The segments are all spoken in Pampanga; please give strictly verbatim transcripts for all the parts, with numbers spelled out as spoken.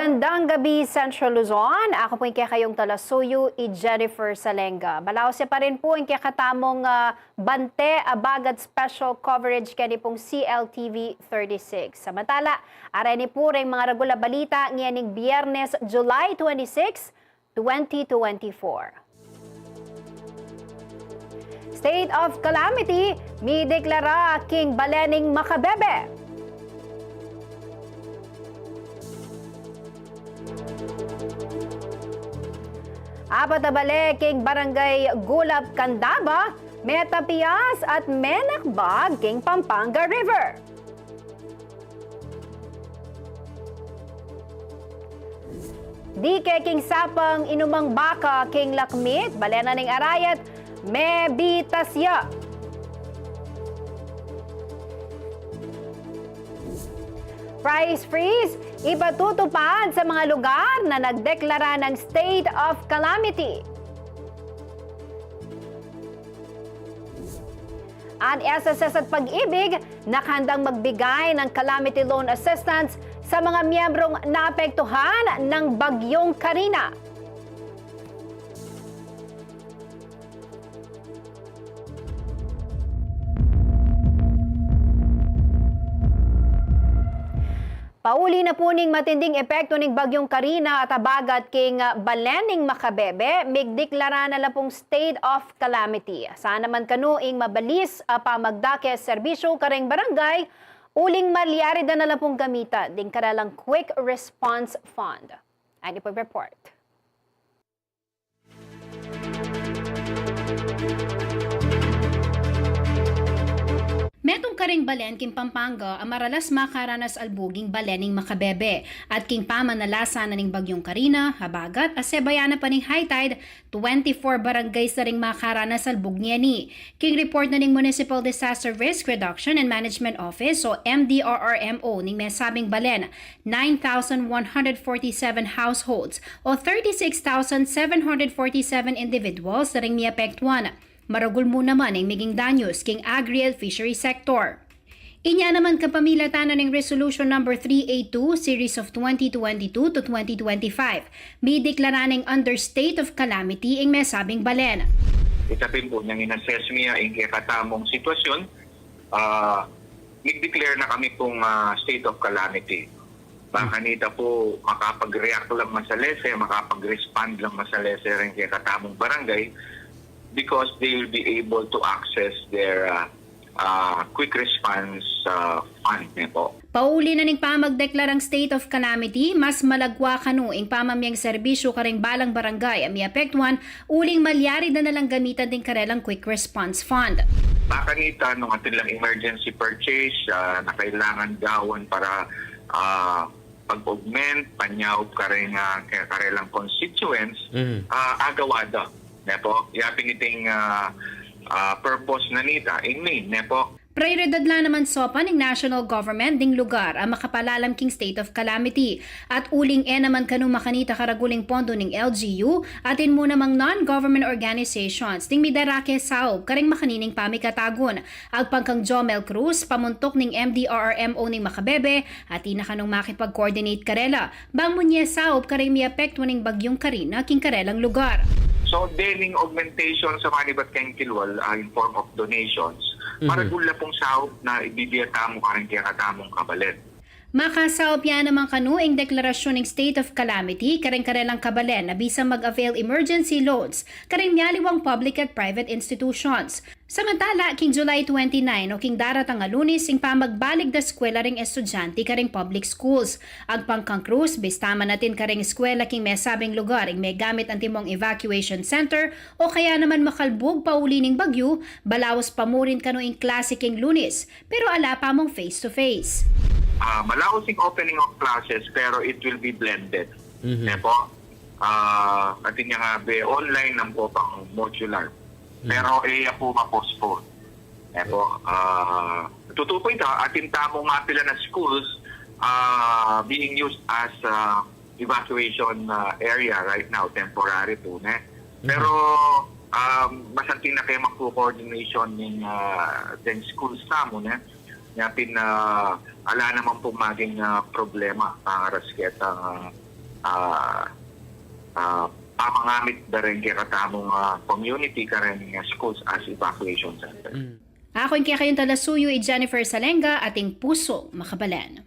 Magandang gabi, Central Luzon. Aku pu ing kekayung talasuyu, i Jennifer Salenga. Balaus ya pa rin pu ing kekatamung, ah, bante abagat special coverage keni pung C L T V thirty-six. Samantala, areni pu reng mangaragul a balita ngening Biyernes, July twenty-six, twenty twenty-four. State of calamity mideklara king balen ning Macabebe. Apat a bale king Barangay Gulap, Candaba, metapias at menakbag king Pampanga River. Dike king sapang inumang baka king Lakmit, bale na ning Arayat, mebitas ya. Price freeze ipatutupad sa mga lugar na nagdeklara ng state of calamity. Ang S S S at Pag-ibig nakahandang magbigay ng calamity loan assistance sa mga miyembrong naapektuhan ng Bagyong Karina. Pauli na pu ning matinding epekto ning Bagyong Karina at abagat king, ah, balen ning Macabebe, migdeklara na la pung state of calamity. Sana man kanu ing mabilis a pamagdake serbisyu kareng barangay, uling malyari da na la pung gamitan ding karelang Quick Response Fund. Ani pu ing report. Metung kareng balen king Pampanga a maralas makaranas albug ing balen ning Macabebe, at king pamanalasan na ning Bagyong Karina, abagat, asebayan na pa ning high tide, twenty-four barangays na ring makaranas albug ngeni. King report na ning Municipal Disaster Risk Reduction and Management Office o M D R R M O ning mesabing balen, nine thousand one hundred forty-seven households o thirty-six thousand seven hundred forty-seven individuals na ring miapektuan. Maragul mu naman ing miging danyus king agri at fishery sector. Inya naman kapamilatan na ning Resolution Number three eight two, Series of twenty twenty-two to twenty twenty-five, mideklara neng under state of calamity ing mesabing balen. Ita pin pu, nung in-assess mi ya ing kekatamung sitwasyon, ah, nag-declare na kami pung, ah, state of calamity. Bang kanita pu makapag-react lang masalese, makapag-respond lang masalese reng kekatamung barangay, because they will be able to access their, ah, ah, quick response, ah, fund, ne pu. Pauli na ning pamagdeklarang state of calamity, mas malagwa kanu ing pamamyeng serbisyu kareng balang barangay a miapektuan, uling malyari da na lang gamitan ding karelang Quick Response Fund. Bang kanita nung atin lang emergency purchase, ah, na kailangan gawan para, ah, pag-augment, panyaup kareng, ah, ke-, karelang constituents, ah, agawa da. Ne pu, ya pin iting, ah, ah, purpose na nita, ing main, ne pu. Prioridad la naman saupan ning national government ding lugar a makapalalam king state of calamity. At uling e naman kanu makanita karagul ing pondo ning L G U, atin mu namang non-government organizations ding midarake saup kareng makanining pamikatagun. Agpang kang Jomel Cruz, pamuntuk ning M D R R M O ning Macabebe, atin na kanung makipag-coordinate karela bang munye saup kareng miapektuan ning Bagyong Karina king karelang lugar. So, dening augmentation sa manibat keng kilwal, ah, in form of donations, maragul la pung saup na ibibie tamu kareng kekatamung kabalen. Makasaup ya naman kanu ing deklarasyon ning state of calamity kareng karelang kabalen a bisang mag-avail emergency loans kareng mialiwang public at private institutions. Samantala, king July twenty-nine o king daratang a Lunes, ing pamagbalik da eskwela ring estudyante kareng public schools. Agpang kang Cruz, bista man atin kareng eskwela king mesabing lugar ing megamit antimong evacuation center o kaya naman makalbug pauli ning bagyu, balaus pa mu rin kanu ing klase king Lunes, pero ala pa mung face to face. Ah, malaus ing opening of classes, pero it will be blended. Ne pu? Ah, atin yang, ah, be online nang pu pang modular. Pero e ya pu ma-postpone. Ne pu, ah, tutu pu ita, atin tamung mapilan a schools, ah, being used as, ah, evacuation, ah, area right now, temporary pu, ne? Pero, ah, masanting na kaya magko-coordination ning, ah, deng schools tamu, ne? Nya pin, ah, ala naman pung maging, ah, problema pangaras ketang, ah, ah, ah, pamangamit da rin kekatamung, ah, community, kareng, ah, schools as evacuation center. Mm. Aku ing kekayung talasuyu i Jennifer Salenga, ating pusung makabalen.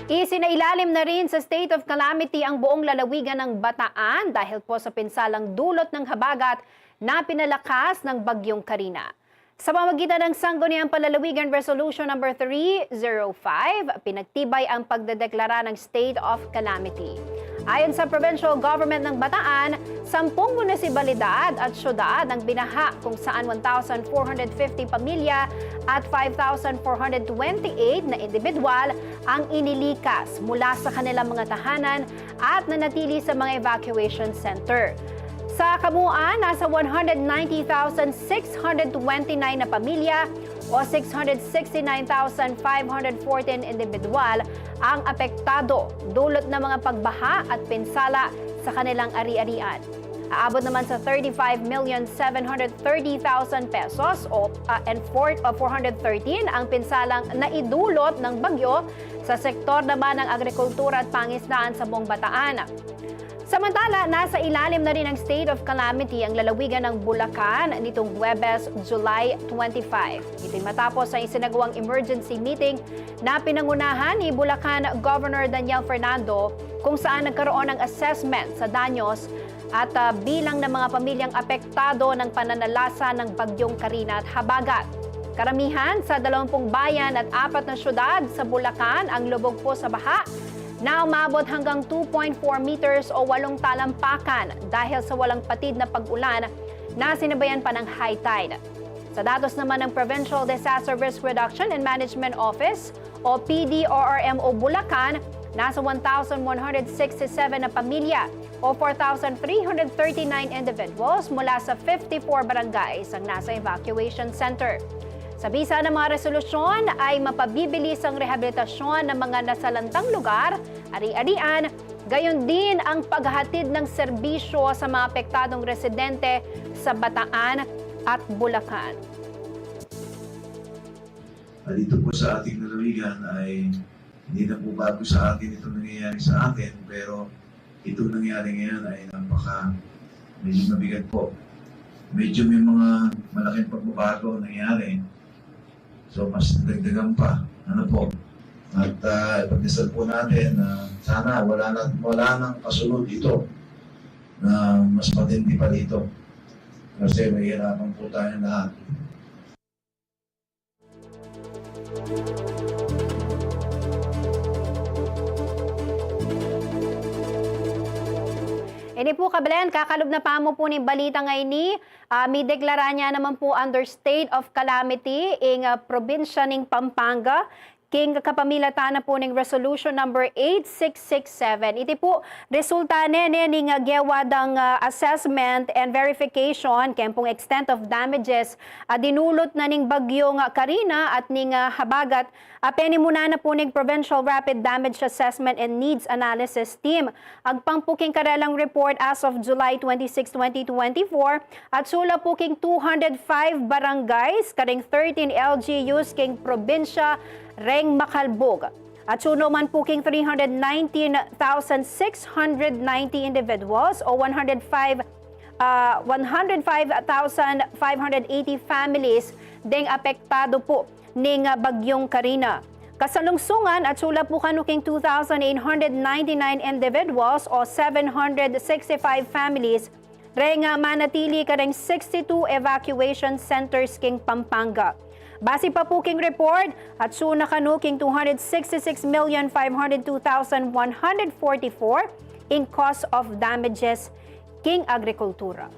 Isinailalim na rin sa state of calamity ang buong lalawigan ng Bataan dahil po sa pinsalang dulot ng habagat na pinalakas ng Bagyong Karina. Sa pamagitan ng Sangguniang Panlalawigan Resolution Number three zero five, pinagtibay ang pagdedeklara ng state of calamity. Ayon sa provincial government ng Bataan, sampung munisipalidad at syudad ang binaha, kung saan one thousand four hundred fifty pamilya at five thousand four hundred twenty-eight na individual ang inilikas mula sa kanilang mga tahanan at nanatili sa mga evacuation center. Sa kabuuan, nasa one hundred ninety thousand six hundred twenty-nine na pamilya o six hundred sixty-nine thousand five hundred fourteen individual ang apektado dulot ng mga pagbaha at pinsala sa kanilang ari-arian. Aabot naman sa thirty-five million seven hundred thirty thousand pesos o, ah, and four, ah, four hundred thirteen ang pinsalang naidulot ng bagyo sa sektor naman ng agrikultura at pangisdaan sa buong Bataan. Samantala, nasa ilalim na rin ng state of calamity ang lalawigan ng Bulacan nitong Huwebes, July twenty-five. Ito'y matapos ang isinagawang emergency meeting na pinangunahan ni Bulacan Governor Daniel Fernando, kung saan nagkaroon ng assessment sa danyos at, ah, bilang ng mga pamilyang apektado ng pananalasa ng Bagyong Karina at habagat. Karamihan sa dalawampung bayan at apat na syudad sa Bulacan ang lubog po sa baha na umabot hanggang two point four meters o walong talampakan dahil sa walang patid na pag-ulan na sinabayan pa ng high tide. Sa datos naman ng Provincial Disaster Risk Reduction and Management Office o P D R R M O Bulacan, nasa one thousand one hundred sixty-seven na pamilya o four thousand three hundred thirty-nine individuals mula sa fifty-four barangays ang nasa evacuation center. Sa bisa ng mga resolusyon ay mapabibilis ang rehabilitasyon ng mga nasalantang lugar, ari-arian, gayon din ang paghahatid ng serbisyo sa mga apektadong residente sa Bataan at Bulacan. At ito po sa ating lalawigan ay hindi na po bago sa atin itong nangyayari sa atin, pero itong nangyari ngayon ay napaka, medyo mabigat po. Medyo may mga malaking pagbabago ang nangyari. So, mas nadagdagan pa. Ano po? At, ah, ipagdasal po natin na sana wala na, wala nang kasunod ito na mas matindi pa dito. Kasi mahihirapan po tayong lahat. Ini po, kabalen, kakalub na pamu po ning balita ngeni, ah, mideklara na naman po under state of calamity ing, ah, probinsya ning Pampanga, king kapamilatan na po ning Resolution Number eight six six seven. Iti po resulta ne, ne ning, ah, gewa dang, ah, assessment and verification keng pung extent of damages a dinulot na ning Bagyong, ah, Karina at ning, ah, habagat, ah, penimuna na po ning Provincial Rapid Damage Assessment and Needs Analysis Team. Agpang po king karelang report as of July twenty-six, twenty twenty-four, atsu la po king two hundred five barangays kareng thirteen L G Us king probinsya reng makalbug. Atsu naman po king three hundred nineteen thousand six hundred ninety individuals o one hundred five, ah, one hundred five thousand five hundred eighty families deng apektado po ning, ah, Bagyong Karina. Kasalungsungan, atsu la po kanu king two thousand eight hundred ninety-nine individuals o seven hundred sixty-five families reng, ah, manatili kareng sixty-two evacuation centers king Pampanga. Base pa po king report, atsu na kanu king two hundred sixty-six million five hundred two thousand one hundred forty-four ing cause of damages king agrikultura.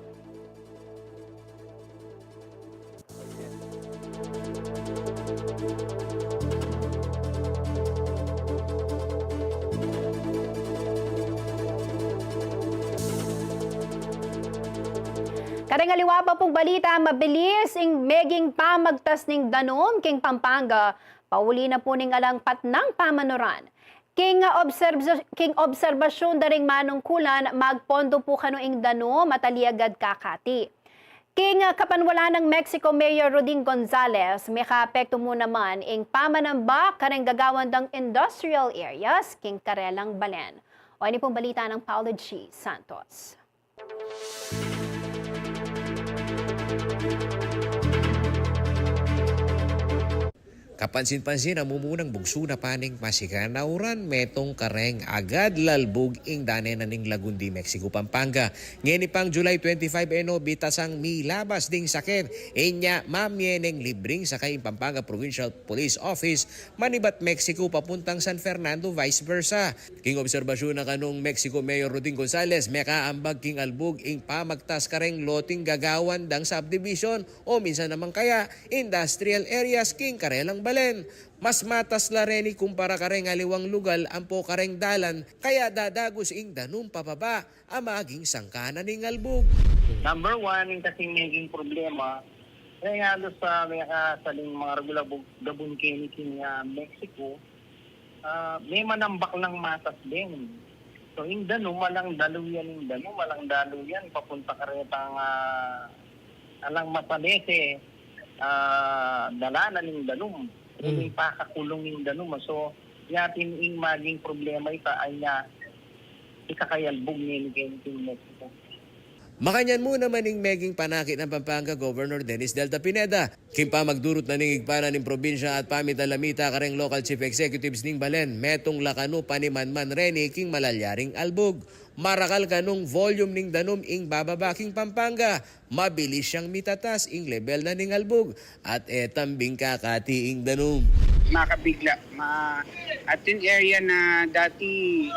Kareng aliwa pa pung balita, mabilis ing meging pamagtas ning danum king Pampanga, pauli na po ning alang patnang pamanuran. King, ah, obserb-, king obserbasyun da ring manungkulan, magpondo po kanu ing danum at ali agad kakati. King, ah, kapanwalan nang Mexico Mayor Rodin Gonzales, mekaapektu mu naman ing pamanambak kareng gagawan dang industrial areas king karelang balen. O, ini pung balita nang Paolo G Santos. Kapansin-pansin a mumunang bugsu na paning pasikan a uran metung kareng agad lalbug ing dane na ning Lagundi, Mexico, Pampanga. Ngeni pang July twenty-five e no bitasang milabas ding saken. Inya mamie neng libring sakay ing Pampanga Provincial Police Office manibat Mexico papuntang San Fernando, vice versa. King obserbasyun na kanung Mexico Mayor Rodin Gonzales, mekaambag king albug ing pamagtas kareng loting gagawan dang subdivision o minsan naman kaya industrial areas king karelang balen. Mas matas la reni kumpara kareng aliwang lugal ampo kareng dalan, kaya dadagus ing danum pababa a maging sangkan na ning albug. Number one, ing kasi naging problema, kaya nga halos sa may kasaling mga regular gabun keni king, ah, Mexico, ah, may manambak lang matas din. So, ing danum, alang dalu yan, ing danum, alang dalu yan, papunta karetang, ah, alang masalese, ah, dalanan ing danum. Mm. Ing pakakulung ing danum. So, yatin ing maging problema ita, ay niya, ikakayalbug ni king Mexico. Makanyan mu naman ing meging panakit nang Pampanga Governor Dennis Delta Pineda. King pamagdurut na ning igpanan ning probinsya at pamitan la mita kareng local chief executives ning balen, metung la kanu panimanman reni king malalyaring albug. Marakal kanung volume ning danum ing bababa king Pampanga, mabilis yang mitatas ing lebel na ning albug at e tambing kakati ing danum. Makabigla, ma-, at yung area na dati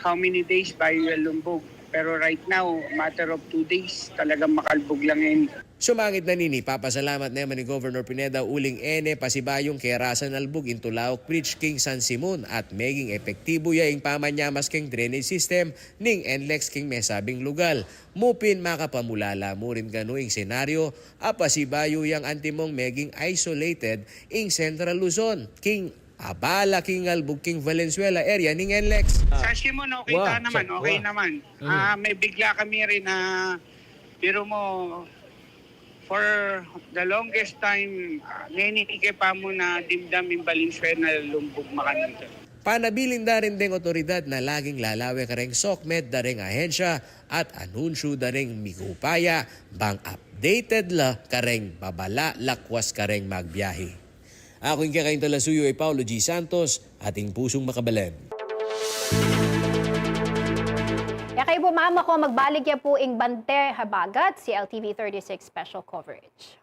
how many days bayu lalumbug. Pero right now, matter of two days, talagang makalbug lang yan. Sumangit na nini, papasalamat ne man i Governor Pineda uling e ne pasibayung kerasan albug ing Tulaok Bridge king San Simon at meging epektibu ya ing pamanyamas king drainage system ning NLEX king mesabing lugal. Mu pin makapamulala mu rin kanu ing senaryo a pasibayu yang antimong meging isolated ing Central Luzon king abala king albug king Valenzuela area ning NLEX. Sa Simon, okay ta naman, okay naman. Mm. Ah, may bigla kami rin na, biro mo, for the longest time, ah, neni ke pa mu na dimdam ing Valenzuela lumbug makanita. Panabilin da rin deng otoridad na laging lalawe kareng SOCMED da reng ahensya at anunsyu da reng mikupaya bang updated la kareng babala lakwas kareng magbiahe. Aku ing kekayung talasuyu ay Paulo G Santos, ating pusung makabalen. Ya kayu pu, mama ko, magbalik ya pu ing Bante Habagat, C L T V thirty-six Special Coverage.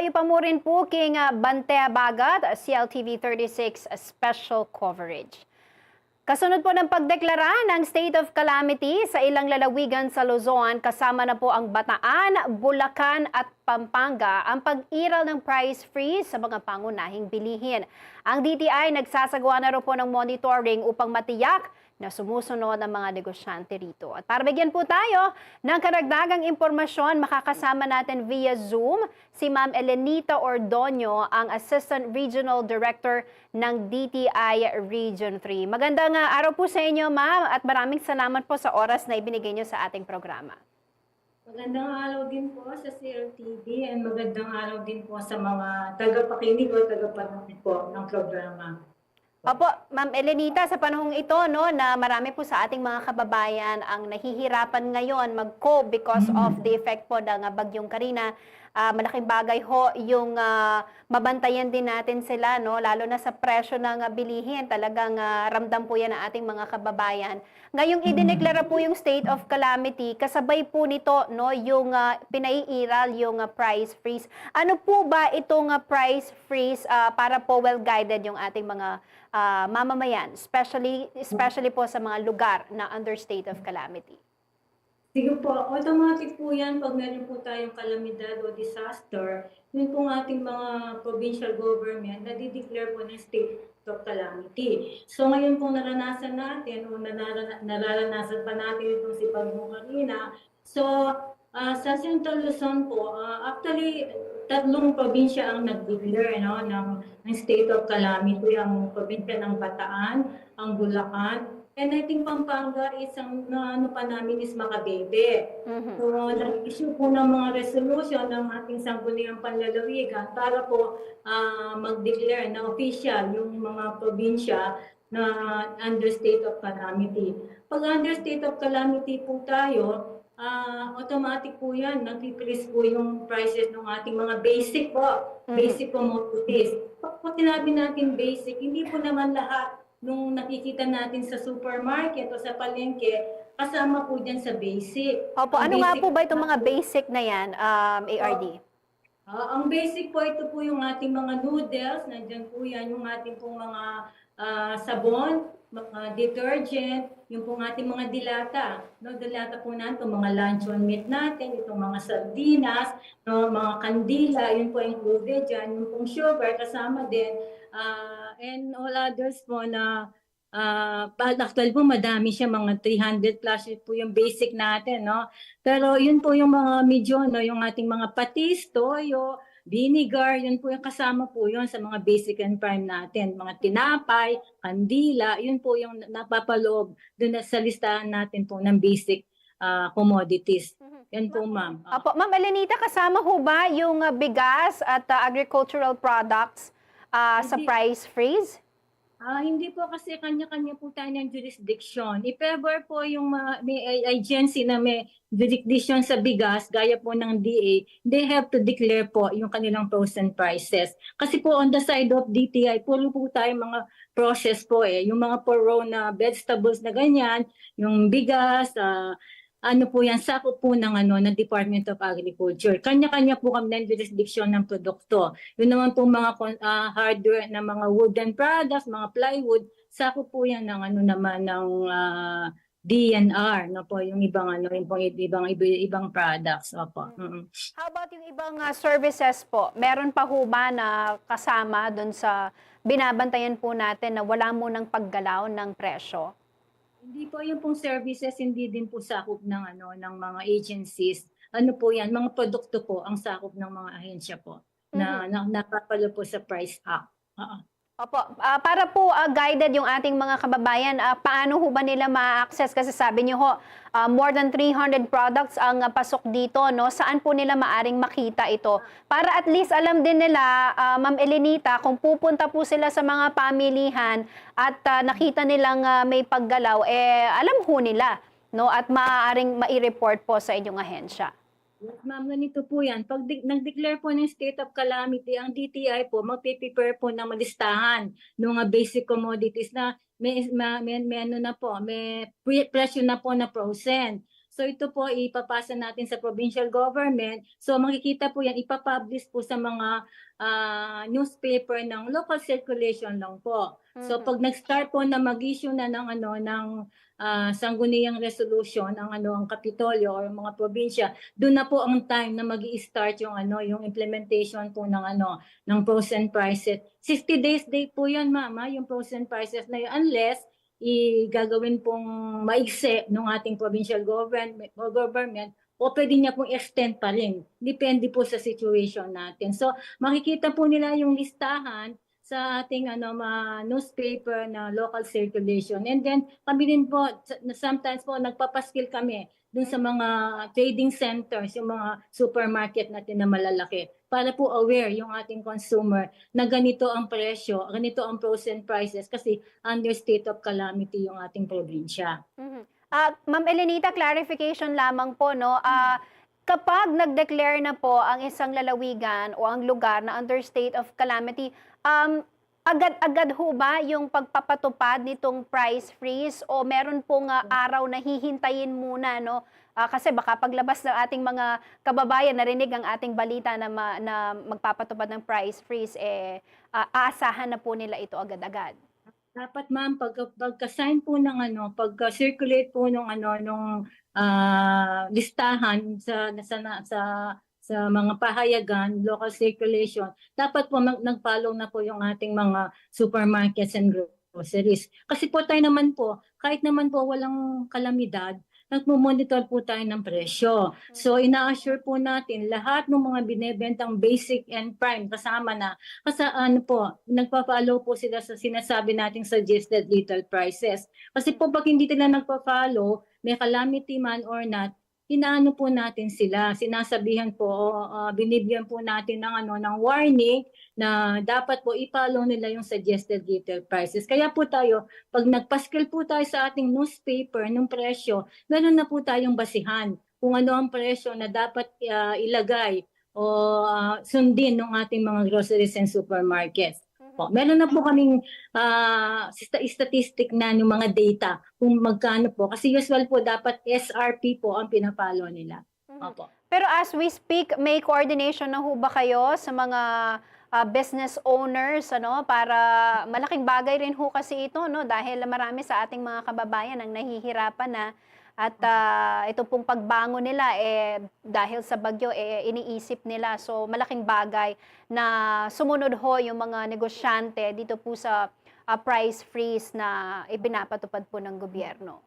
Tayo pa mu rin po king, ah, Bante Abagat, C L T V thirty-six Special Coverage. Kasunod po ng pagdeklara ng state of calamity sa ilang lalawigan sa Luzon, kasama na po ang Bataan, Bulacan at Pampanga, ang pag-iral ng price freeze sa mga pangunahing bilihin. Ang D T I nagsasagawa na rin po ng monitoring upang matiyak na sumusunod ang mga negosyante rito. At para bigyan po tayo ng karagdagang impormasyon, makakasama natin via Zoom si Ma'am Elenita Ordonio, ang Assistant Regional Director ng D T I Region three. Magandang, ah, araw po sa inyo, ma'am, at maraming salamat po sa oras na ibinigay niyo sa ating programa. Magandang araw din po sa C L T V and magandang araw din po sa mga tagapakinig o tagapanood po ng programa. Opo, Ma'am Elenita, sa panahong ito, no, na marami po sa ating mga kababayan ang nahihirapan ngayon mag-cope because of the effect po ng, ah, Bagyong Karina, ah, malaking bagay ho yung, ah, mabantayan din natin sila, no, lalo na sa presyo ng, ah, bilihin. Talagang, ah, ramdam po yan ng ating mga kababayan. Ngayong idineklara po yung state of calamity, kasabay po nito, no, yung, ah, pinaiiral yung, ah, price freeze. Ano po ba itong, ah, price freeze, ah, para po well guided yung ating mga, ah, mamamayan, especially, especially po sa mga lugar na under state of calamity? Sige po, automatic po yan pag meron po tayong kalamidad o disaster. Yun pong ating mga provincial government na declare po ng state of calamity. So ngayon pong naranasan natin o narana- nararanasan pa natin itong si Bagyong Karina. So, ah, sa Central Luzon po, ah, actually, tatlong probinsya ang nag-declare, no, ng, ng state of calamity, ang probinsya ng Bataan, ang Bulacan, and I think Pampanga is ang na, ano pa namin is Macabebe. Mhm. So, nag-issue po ng mga resolution ng ating sangguniang panlalawigan para po, ah, mag-declare na official yung mga probinsya na under state of calamity. Pag under state of calamity po tayo, ah, automatic po yan, nag-increase po yung prices ng ating mga basic po, Mhm. basic commodities. Pag po sinabi natin basic, hindi po naman lahat nung nakikita natin sa supermarket o sa palengke, kasama po dyan sa basic. Opo, Ang ano nga basic po ba itong mga basic na yan, um, A R D? Ah, ang basic po, ito po yung ating mga noodles, nandyan po yan, yung ating pong mga, ah, sabon, mga detergent, yung pong ating mga dilata, no? Dilata po natin, itong mga luncheon meat natin, itong mga sardinas, no? Mga kandila, yun po included dyan, yung pong sugar, kasama din, ah, and all others po na Ah, pa actual po madami siya, mga three hundred plus po yung basic natin, no? Pero yun po yung mga medyo, no, yung ating mga patis, toyo, vinegar, yun po yung kasama po yun sa mga basic and prime natin. Mga tinapay, kandila, yun po yung napapaloob dun na sa listahan natin po ng basic, ah, commodities. Mhm. Yan po, ma'am. Ah. Opo, Ma'am Elenita, kasama ho ba yung, ah, bigas at, ah, agricultural products, ah, sa Hindi. price freeze? Ah, hindi po kasi kanya-kanya po tayo ng jurisdiction. If ever po yung mga, may a- agency na may jurisdiction sa bigas, gaya po ng D A, they have to declare po yung kanilang frozen prices. Kasi po on the side of D T I, puro po tayo mga process po eh. Yung mga po raw na vegetables na ganyan, yung bigas, ah, ano po yan, sakop po ng, ano, ng Department of Agriculture. Kanya-kanya po kami ng jurisdiction ng produkto. Yun naman po mga kon- ah, hardware na mga wooden products, mga plywood, sakop po yan ng, ano naman, ng, ah, D N R, no po, yung ibang, ano, yung pong ibang, iba- ibang products. Opo. Mm. Mm. How about yung ibang, ah, services po? Meron pa ho ba na kasama dun sa binabantayan po natin na wala munang paggalaw ng presyo? Hindi po, yung pong services, hindi din po sakop ng, ano, ng mga agencies. Ano po yan, mga produkto po ang sakop ng mga ahensya po na, Mhm. na napapalo po sa Price Act. Oo. Opo. Ah, para po, ah, guided yung ating mga kababayan, ah, paano ho ba nila ma-access? Kasi sabi niyo ho, ah, more than three hundred products ang, ah, pasok dito, no? Saan po nila maaring makita ito? Para at least alam din nila, ah, Ma'am Elenita, kung pupunta po sila sa mga pamilihan at, ah, nakita nilang, ah, may paggalaw, eh, alam ho nila, no? At maaaring mai-report po sa inyong ahensya. Yes, ma'am, ganito po yan. Pag de- nag-declare po ng state of calamity, ang D T I po, magpiprepare po ng listahan ng mga basic commodities na may, ma- may, may ano na po, may pre- presyo na po na frozen. So ito po, ipapasa natin sa provincial government. So makikita po yan, ipapublish po sa mga ah, newspaper ng local circulation lang po. So pag nag-start po na mag-issue na ng ano, ng ah, sangguniang resolution ang ano, ang Kapitolyo or mga probinsya, doon na po ang time na mag-i-start yung ano, yung implementation po ng ano, ng frozen prices. Sixty days day po 'yan, mama, yung frozen prices na 'yun, unless i gagawin pong maigse ng ating provincial government, government, o pwede niya pong extend pa rin. Depende po sa situation natin. So makikita po nila yung listahan sa ating ano, ma newspaper na local circulation. And then kami din po, sometimes po nagpapaskil kami dun sa mga trading centers, yung mga supermarket natin na malalaki, para po aware yung ating consumer na ganito ang presyo, ganito ang frozen prices kasi under state of calamity yung ating probinsya. Mhm. Ah, Ma'am Elenita, clarification lamang po, no? Ah, kapag nag-declare na po ang isang lalawigan o ang lugar na under state of calamity, um, agad-agad ho ba yung pagpapatupad nitong price freeze o meron pong ah, araw na hihintayin muna, no? Ah, kasi baka paglabas ng ating mga kababayan, narinig ang ating balita na, ma- na magpapatupad ng price freeze, eh, ah, aasahan na po nila ito agad-agad. Dapat, ma'am, pag pagka-sign po ng ano, pagka-circulate po nung ano, nung ah, listahan sa sa sa, sa mga pahayagan, local circulation, dapat po mag, nag-follow na po yung ating mga supermarkets and groceries. Kasi po tayo naman po, kahit naman po walang kalamidad, nagmo-monitor po tayo ng presyo. So ina-assure po natin lahat ng mga binebentang basic and prime, kasama na, kasi ano po, nagpa-follow po sila sa sinasabi nating suggested retail prices. Kasi po pag hindi sila nagpa-follow, may calamity man or not, inaano po natin sila, sinasabihan po, ah, binibigyan po natin ng ano, ng warning na dapat po i-follow nila yung suggested retail prices. Kaya po tayo, pag nagpaskil po tayo sa ating newspaper ng presyo, meron na po tayong basihan kung ano ang presyo na dapat ah, ilagay o ah, sundin ng ating mga groceries and supermarkets. Po. Meron na po kaming ah, sta- statistic na ng mga data kung magkano po. Kasi usual po dapat S R P po ang pina-follow nila. Opo. Pero as we speak, may coordination na ho ba kayo sa mga ah, business owners, ano, para malaking bagay rin ho kasi ito, no, dahil marami sa ating mga kababayan ang nahihirapan na at ah, ito pong pagbangon nila eh dahil sa bagyo eh iniisip nila, so malaking bagay na sumunod ho yung mga negosyante dito po sa ah, price freeze na ipinapatupad po ng gobyerno.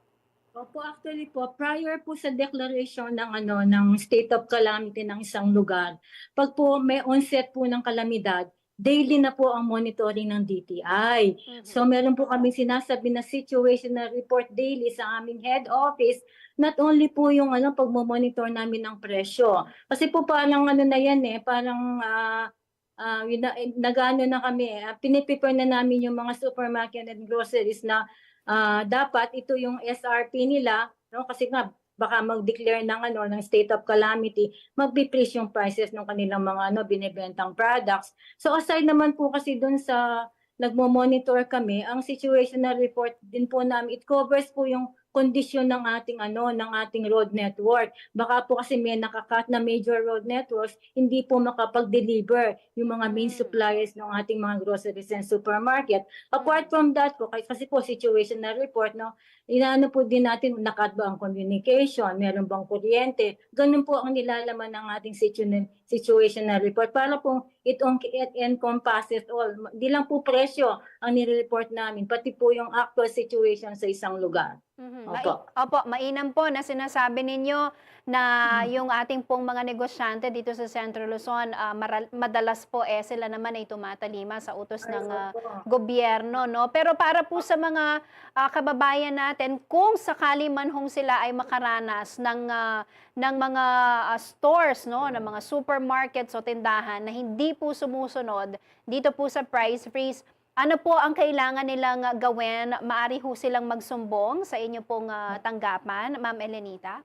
Opo, actually po, prior po sa declaration ng ano, ng state of calamity ng isang lugar, pag po may onset po ng kalamidad, daily na po ang monitoring ng D T I. So meron po kami sinasabi na situational report daily sa aming head office, not only po yung ano, pagmo-monitor namin ng presyo. Kasi po parang ano na yan eh, parang ah, ah, wina- eh, nag-ano na kami, ah, piniprepare na namin yung mga supermarket and groceries na ah, dapat ito yung S R P nila, no? Kasi nga baka mag-declare ng ano, ng state of calamity, magpi-freeze yung prices ng kanilang mga ano, binebentang products. So aside naman po kasi dun sa nagmo-monitor kami, ang situational report din po namin, it covers po yung kondisyon ng ating ano, ng ating road network. Baka po kasi may nakakat na major road networks, hindi po makapag-deliver yung mga main suppliers ng ating mga groceries and supermarket. Apart from that po, kasi po situational report, no, inaano po din natin, nakat ba ang communication, meron bang kuryente. Ganun po ang nilalaman ng ating situa- situational report para po it, on- it encompasses all. Di lang po presyo ang nire-report namin, pati po yung actual situation sa isang lugar. Mhm. Mai- Opo, mainam po na sinasabi ninyo na yung ating pong mga negosyante dito sa Central Luzon, ah, maral- madalas po eh sila naman ay tumatalima sa utos ng ah, gobyerno, no? Pero para po sa mga ah, kababayan natin, kung sakali man hong sila ay makaranas ng ah, ng mga ah, stores, no, ng mga supermarkets o tindahan na hindi po sumusunod dito po sa price freeze, ano po ang kailangan nilang gawin? Maari ho silang magsumbong sa inyo pong ah, tanggapan, Ma'am Elenita?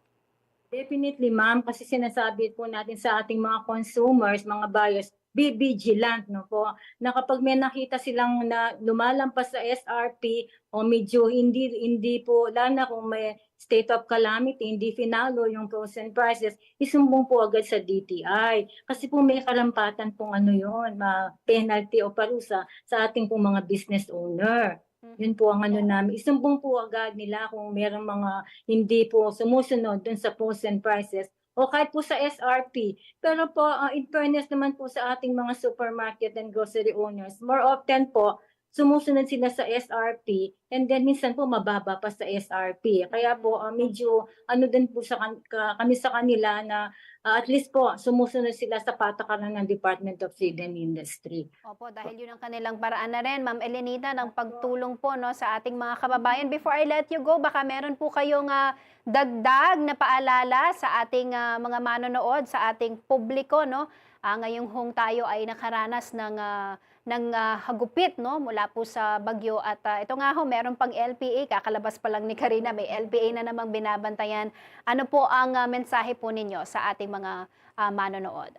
Definitely, ma'am, kasi sinasabi po natin sa ating mga consumers, mga buyers, be vigilant, no po, na kapag may nakita silang na lumalampas sa S R P o medyo hindi, hindi po, lalo na kung may state of calamity, hindi finalo yung frozen prices, isumbong po agad sa D T I. Kasi po may karampatan pong ano yun, ma-, penalty o parusa sa ating pong mga business owner. Mhm. Yun po ang ano namin. Isumbong po agad nila kung merong mga hindi po sumusunod dun sa frozen prices o kahit po sa S R P. Pero po, ah, in fairness naman po sa ating mga supermarket and grocery owners, more often po, sumusunod sila sa S R P and then minsan po mababa pa sa S R P. Kaya po, ah, medyo ano din po sa kan-, ka-, kami sa kanila na, ah, at least po sumusunod sila sa patakaran ng Department of Trade and Industry. Opo, dahil yun ang kanilang paraan na rin, Ma'am Elenita, ng pagtulong po, no, sa ating mga kababayan. Before I let you go, baka meron po kayong, ah, dagdag na paalala sa ating, ah, mga manonood, sa ating publiko, no? Ah, ngayong hong tayo ay nakaranas ng, ah, ng, ah, hagupit, no, mula po sa bagyo. At, ah, ito nga ho, meron pang L P A, kakalabas pa lang ni Karina, may L P A na namang binabantayan. Ano po ang, ah, mensahe po ninyo sa ating mga, ah, manonood?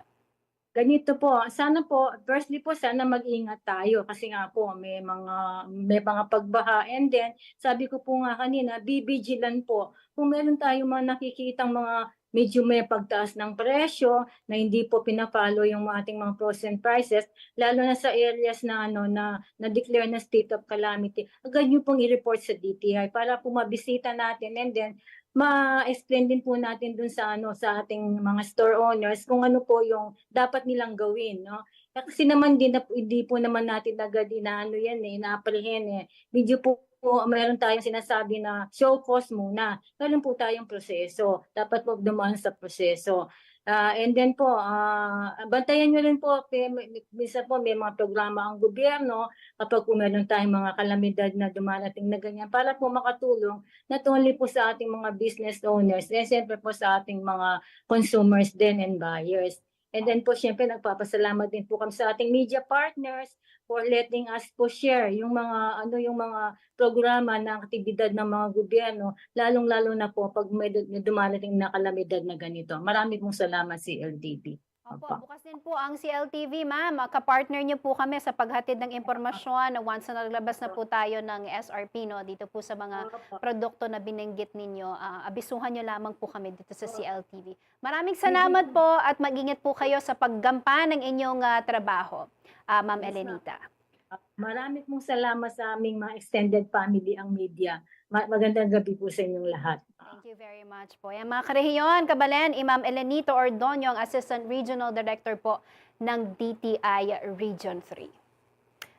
Ganito po, sana po, firstly po, sana mag-ingat tayo kasi nga po may mga, may mga pagbaha. And then, sabi ko po nga kanina, be vigilant po. Kung meron tayong mga nakikitang mga medyo may pagtaas ng presyo na hindi po pina-follow yung ating mga frozen prices, lalo na sa areas na ano, na, na-declare na state of calamity, agad nyo pong i-report sa D T I para po mabisita natin and then ma-explain din po natin dun sa ano, sa ating mga store owners kung ano po yung dapat nilang gawin, no? Eh, kasi naman di na, hindi po naman natin agad inaano yan eh, ina-apprehend eh. Medyo po, po meron tayong sinasabi na show cause muna. Meron po tayong proseso. Dapat po dumaan sa proseso. Ah, and then po, ah, bantayan nyo rin po, pe-, mi-, minsan po may mga programa ang gobyerno kapag po meron tayong mga kalamidad na dumarating na ganyan para po makatulong not only po sa ating mga business owners, eh, siyempre po sa ating mga consumers din and buyers. And then po, siyempre, nagpapasalamat din po kami sa ating media partners for letting us po share yung mga, ano, yung mga programa ng aktibidad ng mga gobyerno, lalong-lalo na po pag may du-, may dumarating na kalamidad na ganito. Marami pong salamat, C L T V. Opo, opo. Bukas din po ang C L T V, ma'am. Ah, kapartner niyo po kami sa paghatid ng impormasyon na once na naglabas na po tayo ng S R P, no, dito po sa mga, opo, produkto na binanggit ninyo. Ah, abisuhan niyo lamang po kami dito sa, opo, C L T V. Maraming salamat po at mag-ingat po kayo sa paggampa ng inyong, ah, trabaho, ah, Ma'am Elenita. Yes, ma'am. Ah, marami pong salamat sa aming mga extended family, ang media. Ma-, magandang gabi po sa inyong lahat. Thank you very much po. Yan, mga karehiyon, kabalen, i Ma'am Elenita Ordonio, ang Assistant Regional Director po ng D T I Region three.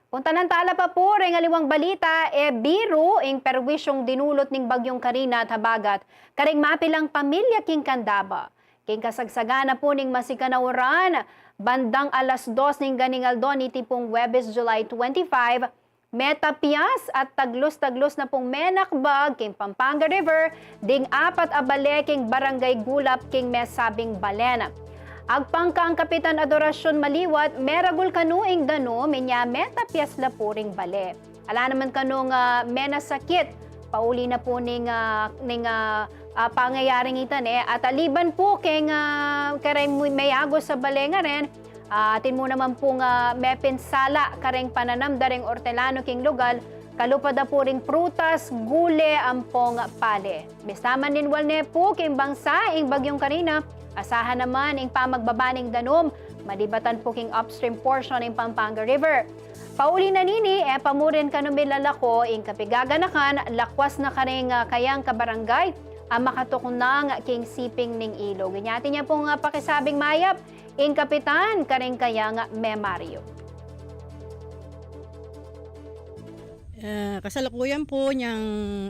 Punta nang tala pa pu ring aliwang balita, e biru ing perwisyung dinulot ning Bagyung Karina at habagat karing mapilang pamilya king Candaba. King kasagsagan na pu ning masikan a uran, bandang alas dos ning ganing aldo niti pung Huwebes, July twenty-five, metapias at taglus-taglus na pung menakbag king Pampanga River ding apat a bale king Barangay Gulap king mesabing balen. Agpang kang Kapitan Adoracion Maliwat, meragul kanu ing danum, inya metapias la pu ring bale. Ala naman kanung, ah, menasakit pauli na pu ning, ah, ning, ah, ah, pangyayaring ita ne. At aliban pu keng, ah, kareng mu-, meyagus a bale ngaren, ah, atin mu naman pung, ah, mepinsala kareng pananam da ring ortelano king lugal, kalupa da pu ring prutas, gule, ampong pale. Bista maninwal ne pu king bangsa ing Bagyung Karina, asahan naman ing pamagbaba ning danum, malibatan pu king upstream portion ning Pampanga River. Pauli na nini, e pa mu rin kanu milalako ing kapigaganakan, lakwas na karing, ah, kayang kabarangay a makatuknang king siping ning ilog. Inya atin ya pung, ah, pakisabing mayap ing kapitan karing kayang memario. Ah, kasalukuyan pu nyang,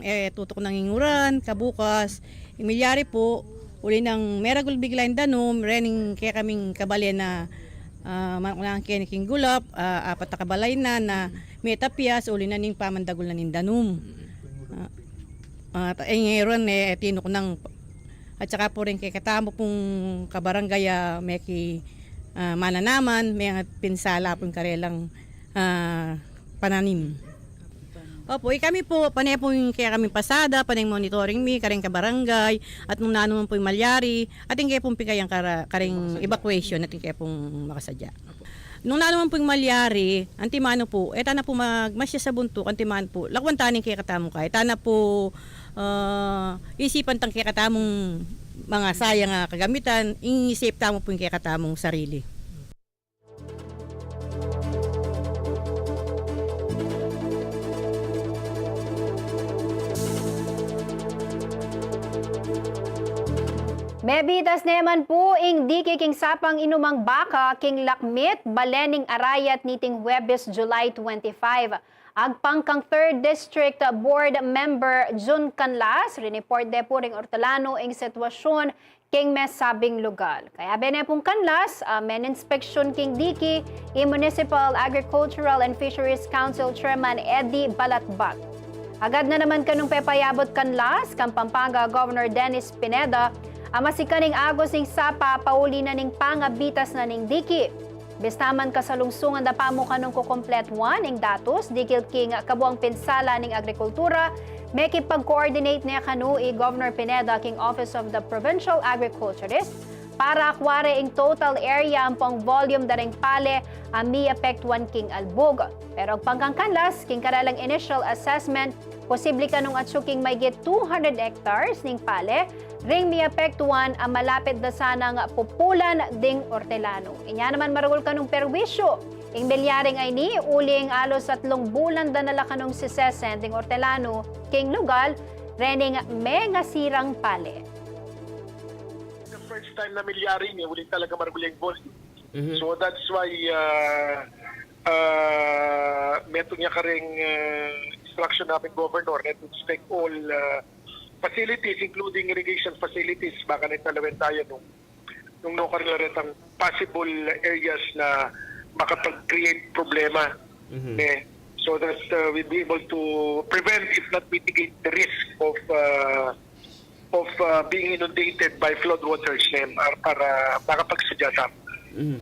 e, tutuknang ing uran, kabukas, ing milyari pu, uli nang meragul bigla ing danum, rening kekaming kabalen a, ah, manaknang keni king Gulap, ah, apat a kabalay na, na metapias, uli na ning pamandagul na ning danum. Ah, ah, ta-, e, ing uran, e, tinuknang At saka pu rin kekatamu pung kabarangay a meki, ah, mananaman, mepinsala pu ing karelang, ah, pananim. Opo, ikami pu, pane pu ing kekaming pasada, pane ing monitoring mi, kareng kabarangay, at nung nanu man pu ing malyari, atin ke pung pikayang kara-, kareng evacuation, atin ke pung makasadya. Nung nanu man pu ing malyari, antimanu pu, e ta na pu magmasya sa buntuk, antimanu pu, lakwan ta ne ing kekatamung kaya. E ta na pu, ah, isipan tang kekatamung mga sayang a kagamitan, ing i-save tamu pu ing kekatamung sarili. Mebitas ne man pu ing diki king sapang inumang baka king Lakmit, bale ning Arayat niting Huwebes, July twenty-five. Agpang kang Third District Board Member Jun Canlas, riniport de pu ring ortelanu ing sitwasyun king mesabing lugal. Kayabe ne pung Canlas a meninspeksyun king diki i Municipal Agricultural and Fisheries Council Chairman Eddie Balatbat. Agad na naman kanung pepayabut Canlas kang Pampanga Governor Dennis Pineda a masikan ing agus ning sapa pauli na ning pangabitas na ning diki. Bista man kasalungsungan da pa mu kanung kukumpletuan ing datus dikil king kabuang pinsala ning agrikultura, mekipag-coordinate ne kanu i Governor Pineda king Office of the Provincial Agriculturist para akware ing total area ampong volume da ring pale a miapektuan king albug. Pero agpang kang Canlas, king karelang initial assessment, posible kanung atsu king maygit two hundred hectares ning pale ring miapektuan a malapit da sanang pupulan ding ortelanu. Inya naman maragul kanung perwisyu ing milyaring ayni uling alos atlung bulan da na la kanung sisesen ding ortelanu king lugal rening mengasirang pale. The first time na milyari ini, uling talaga maragul yang volume. Mhm. So that's why, uh, uh, metung ya kareng, uh, instruction na ning governor, na to inspect all, uh, facilities, including irrigation facilities, baka na talawen tayo nung, nung no karela retang possible areas na makapag-create problema. Mhm. Ne? So that, uh, we'll be able to prevent, if not mitigate, the risk of, uh, of, uh, being inundated by flood waters, ne, para, para makapagsadya tamu. Mhm.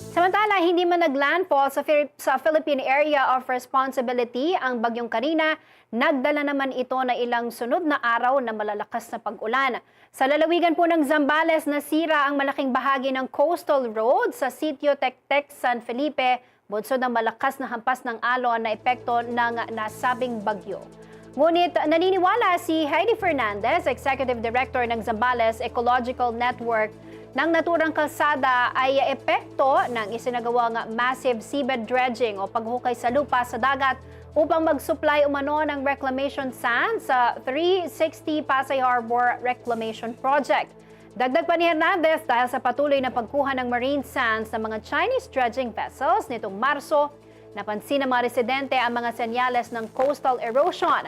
Samantala, hindi man nag-landfall sa Phil-, sa Philippine Area of Responsibility ang Bagyong Karina, nagdala naman ito na ilang sunod na araw na malalakas na pag-ulan. Sa lalawigan po ng Zambales, nasira ang malaking bahagi ng coastal road sa Sitio Tectec, San Felipe, bunsod ng malakas na hampas ng alon na epekto ng nasabing bagyo. Ngunit naniniwala si Heidi Fernandez, Executive Director ng Zambales Ecological Network, na ang naturang kalsada ay epekto ng isinagawang massive seabed dredging o paghukay sa lupa sa dagat upang mag-supply umano ng reclamation sand sa three sixty Pasay Harbor Reclamation Project. Dagdag pa ni Hernandez, dahil sa patuloy na pagkuha ng marine sands ng mga Chinese dredging vessels nitong Marso, napansin ng mga residente ang mga senyales ng coastal erosion.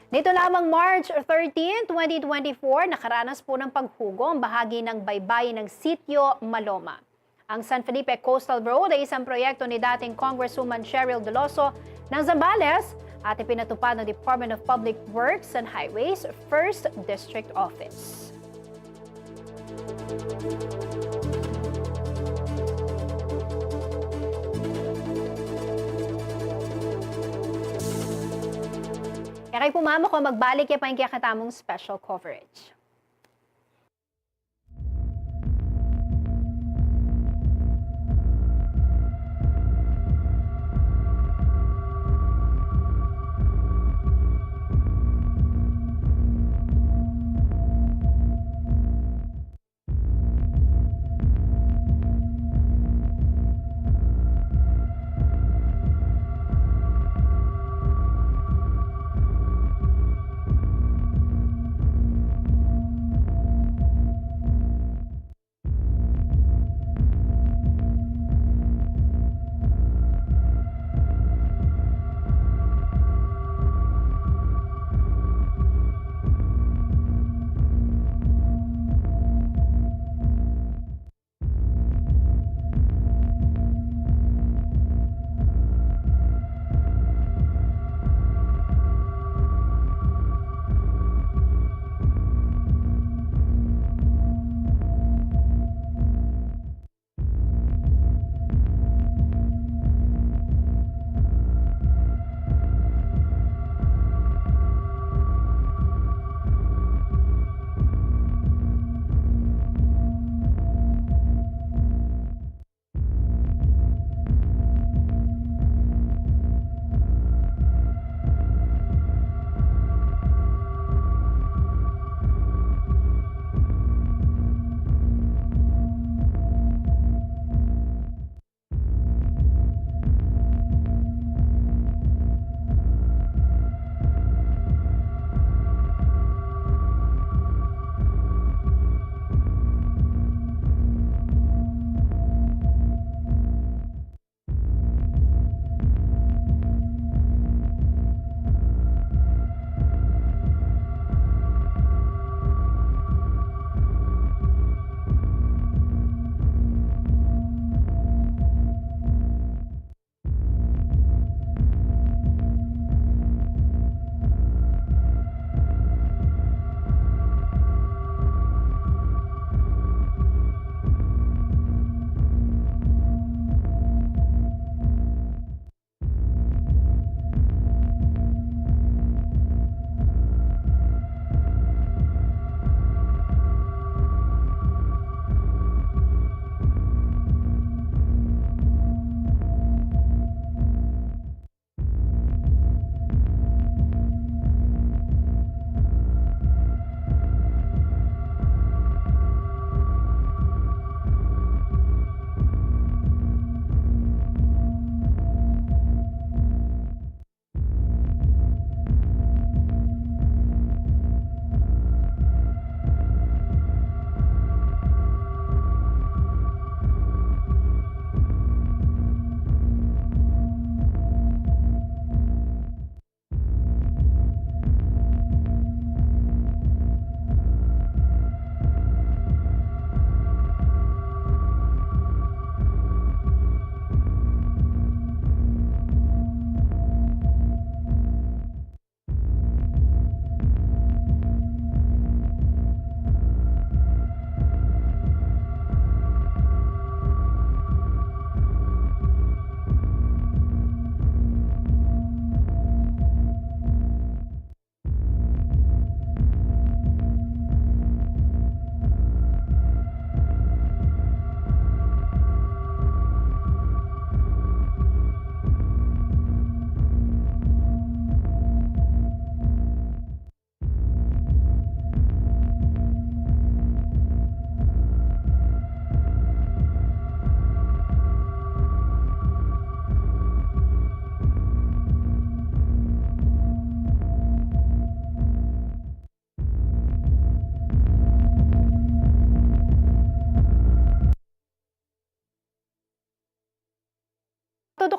Nito lamang March thirteen, twenty twenty-four, nakaranas po ng paghugo ang bahagi ng baybayin ng Sitio Maloma. Ang San Felipe Coastal Road ay isang proyekto ni dating Congresswoman Cheryl Doloso ng Zambales at ipinatupad ng Department of Public Works and Highways First District Office. E kayu pumamako, magbalik ya pa ing kekatamung special coverage.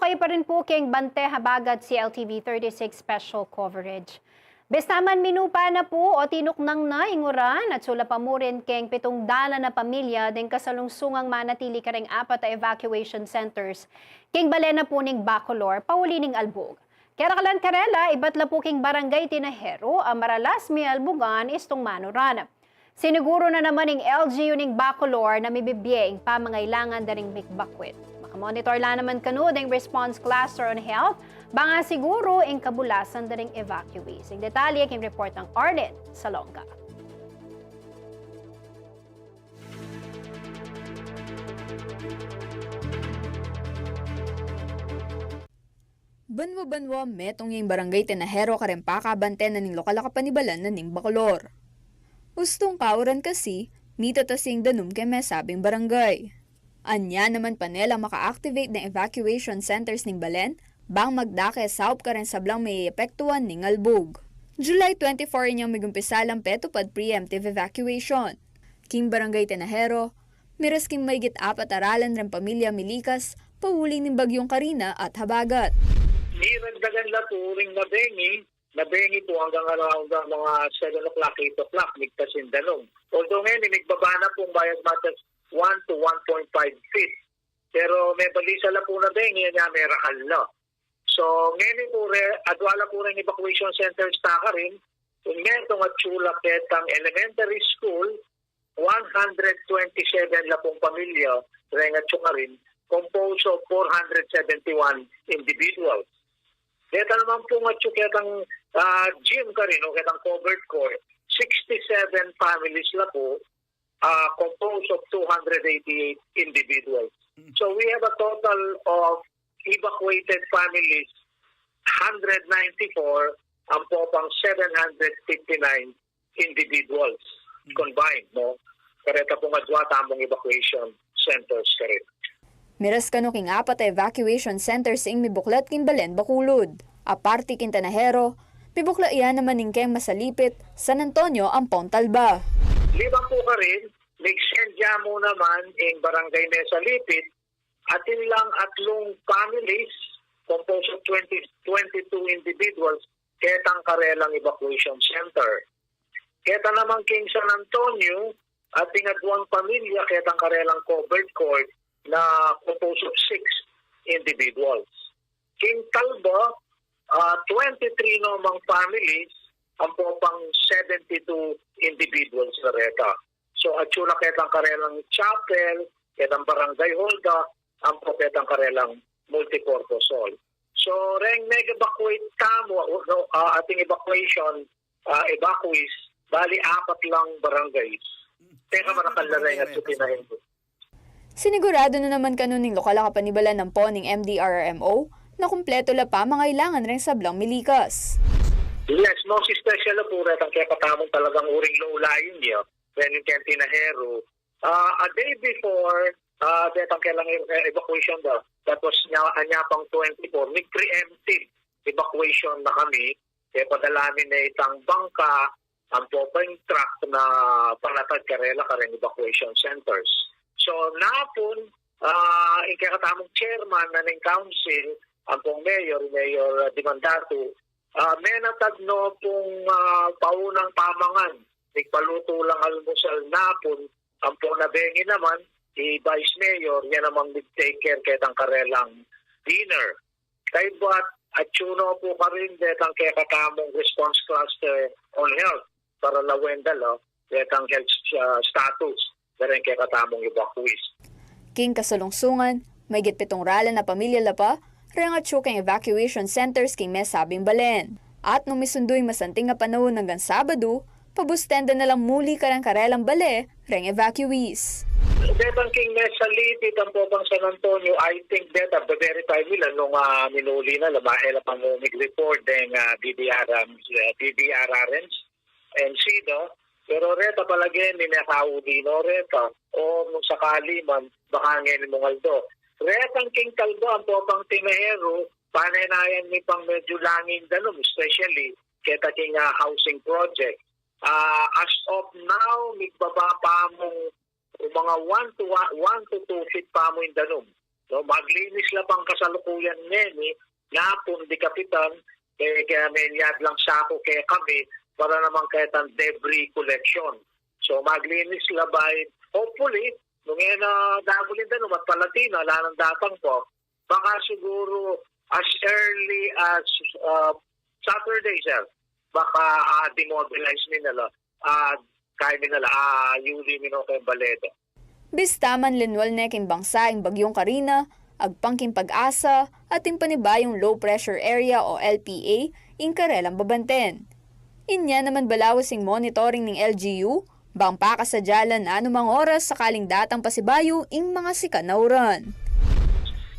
Update pa rin pu keng Bante Habagat C L T V thirty-six special coverage. Bista man minupa na pu o tinuknang na ing uran, atsu la pa murin keng pitung dalan a pamilya deng kasalungsungang manatili kareng apat a evacuation centers keng balen na pu ning Bacolor, pauli ning albug. Karaklan karela, ibat la pu keng Barangay Tinajero, a maralas mialbugan istung manuran. Siniguru na naman ning L G U ning Bacolor na mibibie ing pamangailangan da ring mibakwit. Makamonitor la naman kanu deng Response Cluster on Health, bang asiguru ing kabulasan da ring evacuees. Ing detalye king report nang Arlene Salonga. Banwa-banwa, metung ya ing Barangay Tinajero kareng pakabante na ning lokal a kapanibalan na ning Bacolor. Ustung kauran kasi, mitatas ya ing danum keng mesabing barangay. Anya naman pane lang maka-activate deng evacuation centers ning balen, bang magdake saup kareng sablang meapektuan ning albug. July twenty-four inyang migumpisa lang petupad preemptive evacuation. King Barangay Tinajero, miras king maygit apat a ralan reng pamilya milikas, pauli ning Bagyung Karina at Habagat. Niragdagan la pu ring nabengi, nabengi pu anggang around, ah, mga seven o'clock, eight o'clock, migtas ing danum. Although ngeni, migbaba na pung by as much as one to one point five feet. Pero mebalisa la pu nabengi, nya merakal la. So, ngeni pu re, adwa la pu reng evacuation centers ta karin, ing metung atsu la ketang elementary school, one hundred twenty-seven la pung pamilya, reng atsu karin, composed of four hundred seventy-one individuals. Keta naman pung atsu ketang, ah, gym karin, o ketang covered court, sixty-seven families la pu, ah, composed of two hundred eighty-eight individuals. So we have a total of evacuated families, hundred ninety-four, ampo pang seven hundred fifty-nine individuals combined, no? Kareta pung adwa tamung evacuation centers karin. Miras kanu king apat a evacuation centers ing mibuklat king balen Bacolod. Aparte king Tinajero, mibuklat ya naman ing keng Masalipit, San Antonio, ampong Talba. Liban pu karin, mig-send ya mu naman ing Barangay Masalipit, atin lang atlung families, composed of twenty, twenty-two individuals, ketang karelang evacuation center. Keta naman king San Antonio, atin adwang pamilya, ketang karelang covered court na composed of six individuals. King Talba, ah, twenty-three namang families, ampo pang seventy-two individuals la reta. So, atsu la ketang karelang chapel, ketang barangay hall da, ampo ketang karelang multipurpose hall. So, reng nag-evacuate tamu, no, ah, ating evacuation, ah, evacuees, bali apat lang barangays. Teka, marakal la reng atsu Tinajero. Siniguradu na naman kanu ning lokal a kapanibalan ampo ning M D R R M O na kumpletu la pamangailangan reng sablang milikas. Yes, most especially pu retang kekatamung talagang uring low-lying ya, reng keng Tinajero. Ah, a day before, ah, detang kelang e-, evacuation da. That was nya, anya pang twenty-four. Mig-preemptive evacuation na kami. Kaya padala mi ne itang bangka, ampo pa ing truck na panatad karela kareng evacuation centers. So, napun, ah, ing kekatamung chairman na ning council, ampong mayor, Mayor, ah, Dimandatu, ah, menatad no pung, ah, paunang pamangan. Migpalutu lang almusal napun, ampo nabengi naman, i Vice Mayor, ya namang mig-take care ketang karelang dinner. Kaybat, atsu no pu karin detang kekatamung response cluster on health para lawen da la detang health, ah, status dareng kekatamung evacuees. King kasalungsungan, maygit pitung ralan a pamilya la pa reng atsu keng evacuation centers king mesabing balen. At nung misundu ing masanting a panaun anggang Sabadu, pabusten da na lang muli kareng karelang bale reng evacuees. Detang king Mesalipit ampo pang San Antonio, I think deta, be-verify mi la nung, ah, minuli na la, ma-, e la pa mu mig-report deng, ah, D D R, um, D D R R Ms and SIDA, pero reta palage mi mekauli no reta, o nung sakali man, baka ngeni mung aldo. Retang king Talba ampo pang Tinajero, panenayan mi pang medyu langing danum, especially keta king, ah, housing project. Ah, as of now, migbaba pa mung, o mga one to one, one to two feet pa mu ing danum. No, maglinis la pang kasalukuyan ngeni, napun di kapitan, e, kaya menyad lang saku kekami, para naman ketang debris collection. So, maglinis la by, hopefully, nung e na dagulinda, nung matpalatina, ala nang datang pa, baka siguru as early as, ah, Saturday, sir, baka, ah, demobilize mi na la, ah, kaya mi na la, ah, yuli mi no kay baleda. Bista man linwal ne king bangsa ing Bagyung Karina, agpang king PAGASA, atin panibayung low pressure area o L P A, ing karelang babanten. Inya naman balawas ing monitoring ning L G U, bang pakasadya la nanumang oras sakaling datang pasibayu ing mga sikan a uran.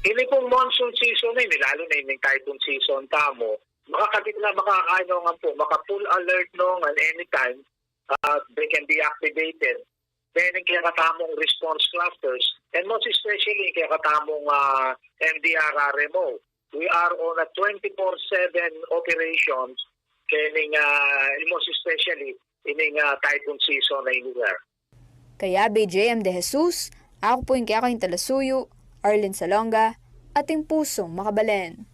Ini pung monsoon season ini, lalu na ining typhoon season tamu, makakadikla, makakaano nga po, maka full alert no ngan anytime, uh, they can be activated. Then, ing kekatamung response clusters, and most especially ing kekatamung, uh, M D R R M O, we are on a twenty-four seven operations, kening, uh, most especially ining, uh, typhoon season na ini, sir. Kaya, J M De Jesus, aku pu ing kekayung talasuyu, Arlene Salonga, atin pusung makabalen.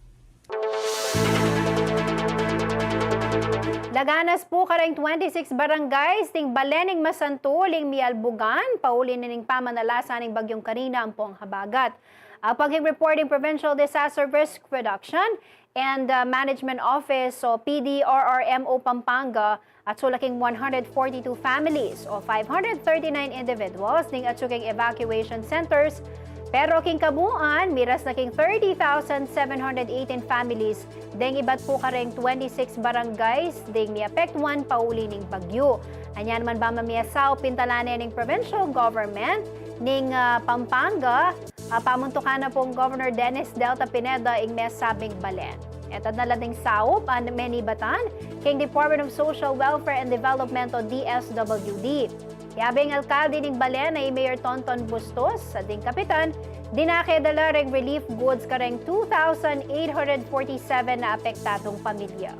Laganas pu kareng twenty-six barangays ding balen ning masantul ing mialbugan, pauli na ning pamanalasa ning Bagyung Karina ampong habagat. Agpang king report ning Provincial Disaster Risk Reduction and, uh, Management Office o P D R R M O Pampanga, atsu la king one hundred forty-two families o five hundred thirty-nine individuals ding atsu king evacuation centers, pero king kabuuan, miras na king thirty thousand seven hundred eighteen families ding ibat pu kareng twenty-six barangays ding miapektuan pauli ning bagyu. Anya naman ba mamiasaup pintalan ne ning provincial government ning, ah, Pampanga, ah, pamuntukan na pung Governor Dennis Delta Pineda ing mesabing balen. Etad na la ding saup a menibatan king Department of Social Welfare and Development o D S W D. Yabe ing alkalde ning balen a i Mayor Tonton Bustos, at ding kapitan, dinake da la reng relief goods kareng two thousand eight hundred forty-seven na apektadung pamilya.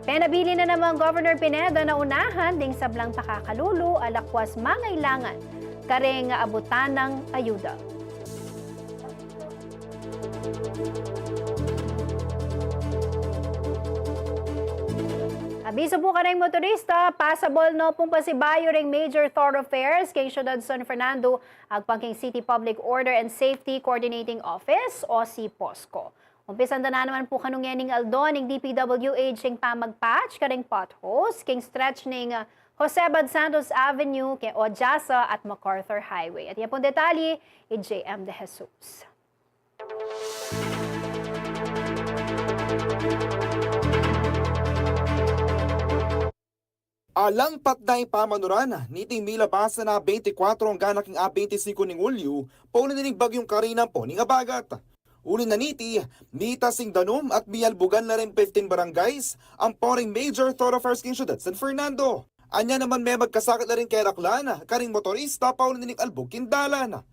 Penabilin na namang Governor Pineda na unahan ding sablang pakakalulu a lakwas mangailangan kareng abutan nang ayuda. Abisu pu kareng motorista, pasabol no pung pasibayu reng major thoroughfares king Syudad San Fernando, agpang king City Public Order and Safety Coordinating Office o CPOSCO. Umpisan da na naman pu kanu ngening aldo ning D P W H ing pamagpatch kareng potholes king stretch ning, ah, Jose Abad Santos Avenue ke o Jasa at MacArthur Highway. At ya pung detalye i J M De Jesus. Alang patda ing pamanuran niting milabasan a bente kwatro angga na king a bente singko ning Hulyo, pauli na ning Bagyung Karina ampo ning abagat. Uli na niti, mitas ing danum at mialbugan la ring fifteen barangays ampo ring major thoroughfares king Syudad San Fernando. Anya naman memagkasakit la ring keraklan karing motorista pauli na ning albug king dalan.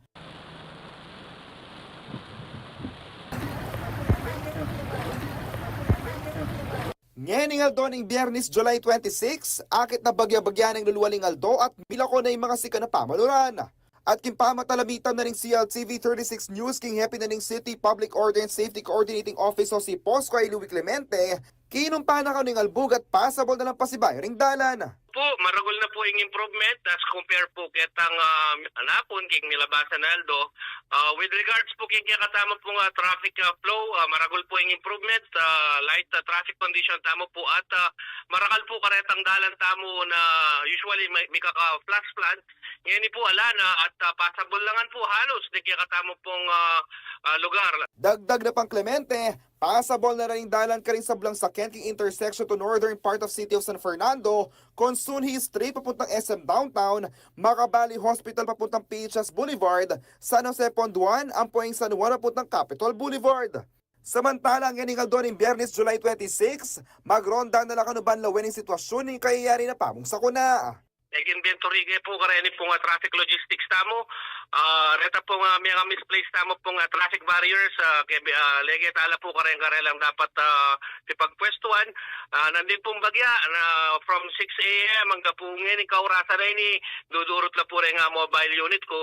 Ngening aldo ning Biyernes, July twenty-six, akit na bagya-bagya neng lulwal ing aldo at milako na ing mga sikan a pamanuran. At king pamatalamitan na ning C L T V thirty-six News king hepe na ning City Public Order and Safety Coordinating Office o CPOSCO a i Louie Clemente, kinumpa na kanu ing albug at pasabol na lang pasibayu ring dalan. Pu, maragul na pu ing improvement as compare pu ketang, ah, anapun king milabasan a aldo. Ah, with regards pu king kekatamu pung, ah, traffic, ah, flow, ah, maragul pu ing improvement, ah, light, ah, traffic condition tamu pu at, ah, marakal pu karetang dalan tamu na usually may, mikaka-flash flood. Ngeni pu ala na at, ah, pasabol na ngan pu halus ding kekatamu pung, ah, ah, lugar. Dagdag na pang Clemente, pasabol na la ring dalan karing sablang sakyan king intersection to northern part of City of San Fernando, Consunji Street papuntang S M Downtown, Macavalli Hospital papuntang P H S Boulevard, San Jose Ponduan, ampo ing San Juan papuntang Capitol Boulevard. Samantala, ngening aldo ning Biyernes, July twenty-six, magronda na la kanu ban lawen ing sitwasyun ning kayayari na pamung sakuna. Nag-inventory ke pu kareni pung, ah, traffic logistics tamu. Ah, reta pung, ah, miyang misplace tamu pung, ah, traffic barriers, ah, ke, ah, lege tala pu kareng karelang dapat, ah, pipagpwestuan. Ah, nandin pung bagya na from six A M angga pu ngeni kaurasan a ini, dudurut la pu reng, ah, mobile unit ku.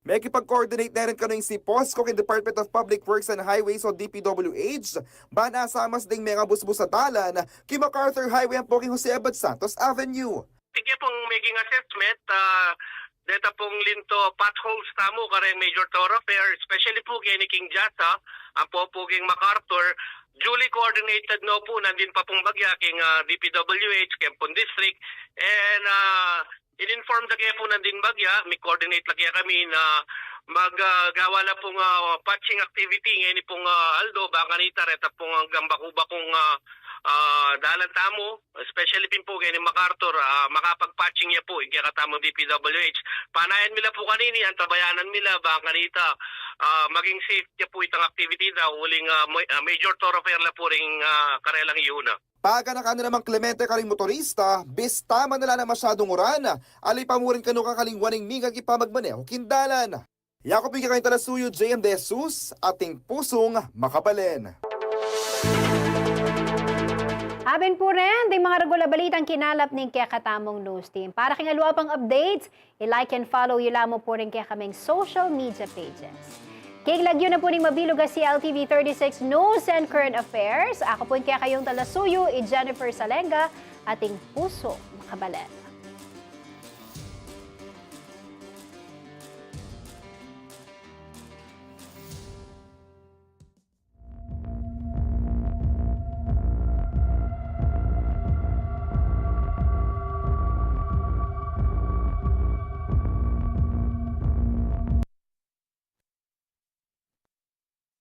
Mekipag-coordinate ne rin kanu ing CPOSCO king Department of Public Works and Highways o D P W H, ban asamas ding mengabusbus a dalan king MacArthur Highway ampo king Jose Abad Santos Avenue. Sige pong making assessment, ah, deta pong linto potholes tamu kareng major thoroughfare, especially po keni king Jasa, ampo po king MacArthur, duly coordinated no po, nandin pa pong bagya king, ah, D P W H, king pong district, and, ah, in-inform da ke po nandin bagya, mi-coordinate la ke kami na mag, ah, gawa la pong, ah, patching activity ngeni pong, ah, aldo, bang kanita reta pong anggang baku-bakung, ah, ah, dalan tamu, especially pin po keni MacArthur, ah, makapag-patching ya po ing kekatamung D P W H. Panayan mi la po kanini, antabayanan mi la bang kanita, ah, maging safe ya po itang activity da uling, ah, ma-, ah, major thoroughfare la po ring, ah, karelang iuna. Paganakan na namang klemente karing motorista, bista man ala nang masyadung uran, ali pa mu rin kanu kakalingwan ing mikakipamagmaneho king dalan. Yaku pu ing kekayung talasuyu, J M De Jesus, ating pusung makabalen. Abin pu rin ding mga ragul a balitang kinalap ning kekatamung news team. Para king aliwa pang updates, i-like and follow yu la mu pu rin ing kekaming social media pages. King lagyu na pu ning mabilug a C L T V thirty-six News and Current Affairs, aku pu ing kekayung talasuyu, i Jennifer Salenga, ating pusung makabalen.